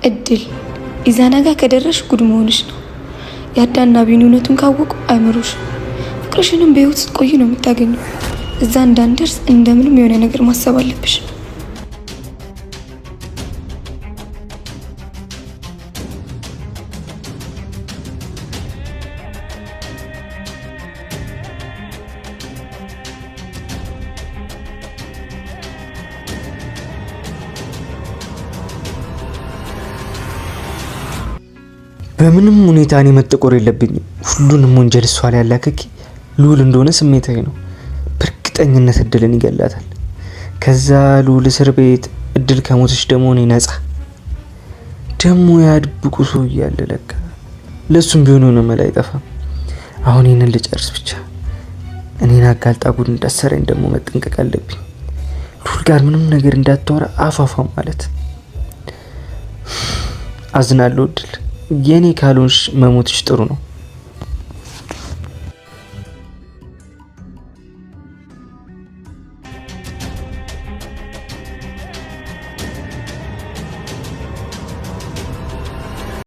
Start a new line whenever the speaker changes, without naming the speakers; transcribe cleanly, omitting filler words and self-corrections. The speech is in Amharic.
እድል ኢዛና ጋር ከደረሽ ጉድ መሆንሽ ነው። ያዳና ቢኒ እውነቱን ካወቁ አይምሮሽ ፍቅርሽንም በህይወት ስትቆይ ነው የምታገኘው። እዛ እንዳንደርስ እንደምንም የሆነ ነገር ማሰብ አለብሽ።
በምንም ሁኔታ እኔ መጠቆር የለብኝም። ሁሉንም ወንጀል እሷ ላይ ያላክኪ ልዑል እንደሆነ ስሜታዊ ነው። በእርግጠኝነት እድልን ይገላታል። ከዛ ልዑል እስር ቤት፣ እድል ከሞተች ደግሞ እኔ ነጻ። ደግሞ ያድብቁ ሰው እያለ ለካ ለእሱም ቢሆን የሆነ መላ አይጠፋም። አሁን ይህንን ልጨርስ ብቻ። እኔን አጋልጣ ጉድ እንዳሰረኝ ደግሞ መጠንቀቅ አለብኝ። ልዑል ጋር ምንም ነገር እንዳታወራ አፋፏ ማለት አዝናለሁ። እድል የኔ ካልሆንሽ መሞትሽ ጥሩ ነው።